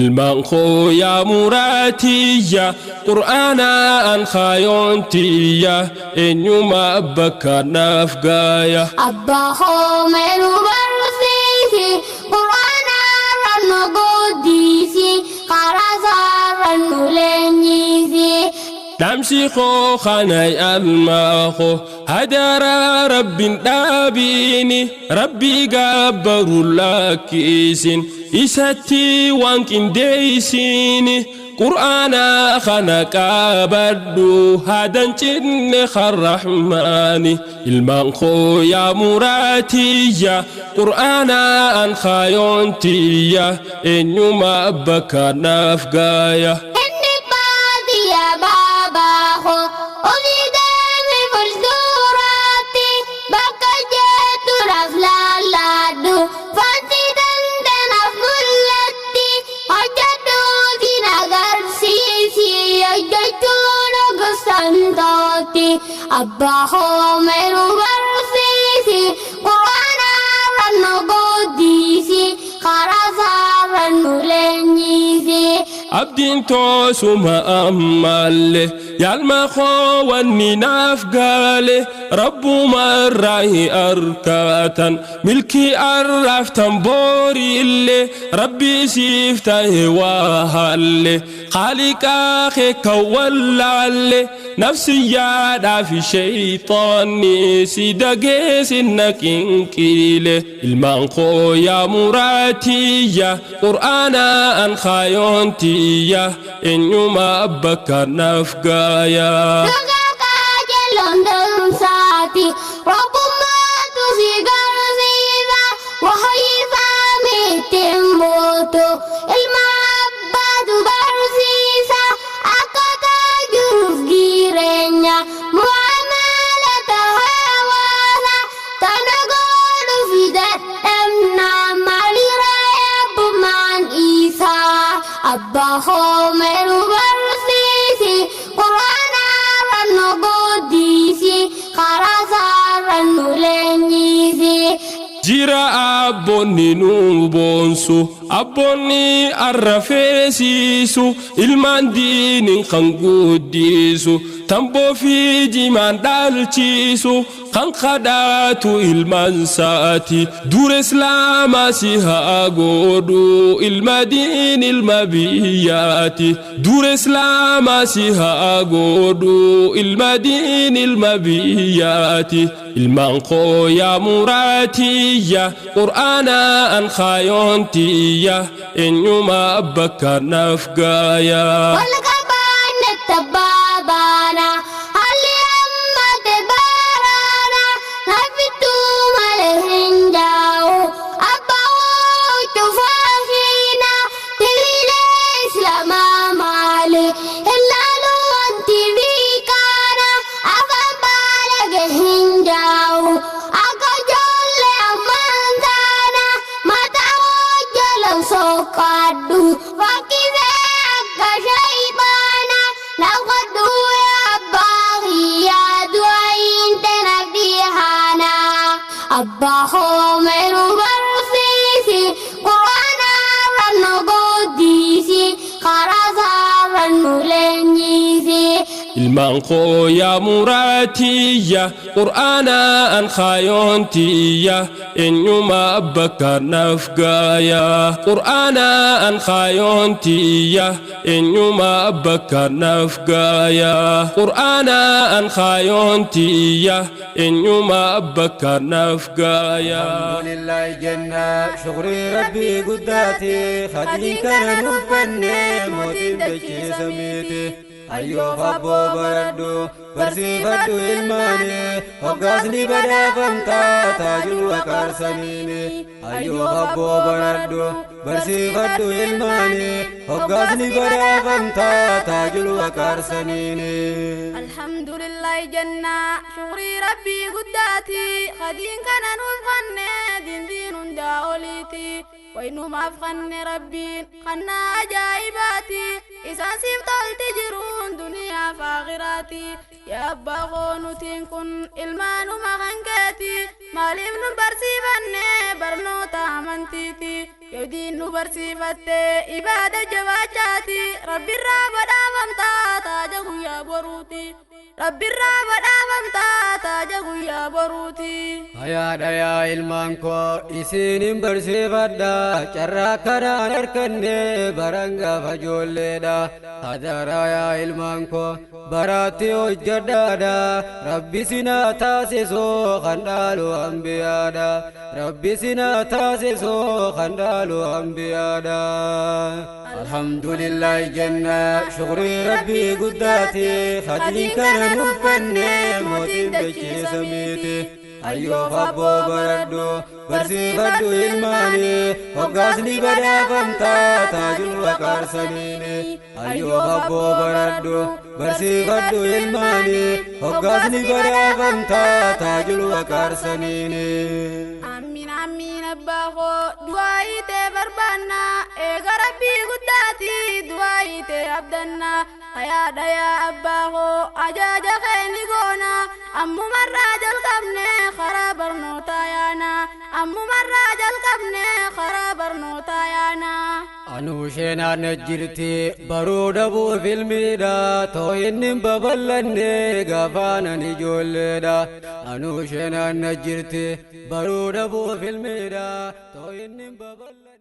Ilmaan koo yaa muraatiyya, qur'aanaan kaayontiyya, eenyuma bakka naaf gaaya. Abbaa koo mee nu barsiisi, qur'aanarra nu guddisi, karaa isaarra nu leenjisi. Dhaamsi koo kana almaa koo, hadaraa rabbiin dhaabiini, rabbii gabbaru lakkisin, isatti waan qindeessini. Qur'aana kana qabadhu, hadan cinne karrahmaani. Ilmaan koo yaa muraatiyya, qur'aanaan kaayontiyya, eenyuma bakka naaf gaaya. Inni baadiyyaa baabaa koo, olii deemi fuulduraatti, bakka jettu naaf laalladhu, fanti dandanaaf mul'atti, hojjedhuuti na agarsiisi, hojjechuun gosantooti. Abbaa koo mee nu barsiisi, qur'aanarra nu guddisi, karaa isaarra nu leenjisi. Abdiin toosuma ammallee, yaalma koo wanni naaf gaale, rabbuma irraa arkatan milkii arraaftan booriillee, rabbii siif ta'e waa haalle, haaliqaa kee kan wallaalle, nafsiyyaadhaa fi sheeyxaanni si dageessinna qinqiile. Ilmaan koo yaa muraatiyya, qur'aanaan kaayontiyya, eenyuma bakka naaf gaaya. Dhugaa qajeeloon deemsaati, rabbummaatu si garsiisa, wahyisaa miti mootu, ilma abbaatu barsiisa, akkaataa jiruuf jireenya, mu'amalata hawaasa, tana godhuuf dadhabna, maalirra eebbumaan isaa. Abbaa koo mee nu barsiisi, qur'aanarra nu guddisi, karaa isaarra nu leenjisi. Jira abboonni nu boonsu, abboonni arrafeesiisu, ilmaan diiniin kan guddisu, tamboo fi jimaan dhaalchisu, kan kadhaatu ilmaan saati. Dura islaamaa si haa godhu, ilma diin ilma biyyaati. Dura islaamaa si haa godhu, ilma diin ilma biyyaati. Ilmaan koo yaa muraatiyya, qur'aanaan kaayontiyya, eenyuma bakka naaf gaaya. Wal qabaanne tabbaa baana, haalli ammate baraana, nafittuu malee hin jaa'u, abbaa cufaa hiina, tiviilee islaamaa maali, ilaalu wanti biikaana, afaan baalage hin jaa'u, akka ijoollee ammaan taana, mataa hojjelan soqqadhu, fakkisee akka shayxaana, naqadhu abbaa kiyyaa du'aayin tanaaf dhihaana. Abbaa koo mee nu barsiisi, qur'aanarra nu guddisi, karaa isaarra nu leenjisi. Ilmaan koo yaa muraatiyya, qur'aanaan kaayontiyya, eenyuma bakka naaf gaaya. Qur'aanaan kaayontiyya, eenyuma bakka naaf gaaya. Qur'aanaan kaayontiyya, eenyuma bakka naaf gaaya. Alhamdulillah jenna, shukrii rabbii guddaati, khadiin kana nuuf kenne mootiin dachee samiiti. Hayyoof abboo baradhu, barsiifadhu ilmaani, hoggaasni badhaafamtaa taajul waqaarsaniini. Hayyoof abboo baradhu, barsiifadhu ilmaani, hoggaasni badhaafamtaa taajul waqaarsaniini. Alhamdulillah jenna, shukrii rabbii guddaati, khadiin kana nuuf kanne dindiin hundaa oliiti. Waynumaaf kanne rabbiin kanna ajaa'ibaati, isaan siif tolti jiruun duniyaa. Addunyaa fi aakhiraati. Yaa abbaa koo nutiin kun ilmaanuma kan keeti. Maaliif nu barsiifanne barnoota amantiiti? Yoo diin nu barsiifatte ibaada jabaachaati. Rabbirraa badhaafamtaa taaja guyyaa boruuti. Rabbirraa badhaafamtaa taaja guyyaa boruuti. Hayaadha yaa ilmaan koo isinin barsiifadha, carraa kanaan harkanne baran gaafa ijoolleedha. Hadaraa yaa ilmaan koo baraatti hojjedhaadha, Rabbi sinaa taasisoo kan dhaalu ambiyaadha. Rabbi sinaa taasisoo kan dhaalu ambiyaadha. Alhamdulillah jenna, shukrii Rabbii guddaati, hadiin kana nuffanne mootiin dachee samiiti. Ayyoof abboo baradhu, barsiifadhu ilmaani, hoggaasni badhaafamtaa taajul waqaarsaniini. Ayyoof abboo baradhu, barsiifadhu ilmaani, hoggaasni badhaafamtaa taajul waqaarsaniini. Amiin amiin abbaa koo, du'aayii tee barbaanna, eega Rabbii guddaati du'aayii tee abdanna. Hayaadha yaa abbaa koo, ajaja kee ni goona, ammumarraa jalqabne karaa barnootaa yaana. Ammumarraa jalqabne karaa barnootaa yaana. Anuu sheenaan jirti baruu dhabuu filmiidha, too inni hin babal'anne gaafaanan ijoolleedha. Anuu sheenaan jirti baruu dhabuu filmiidha, too inni hin babal'anne.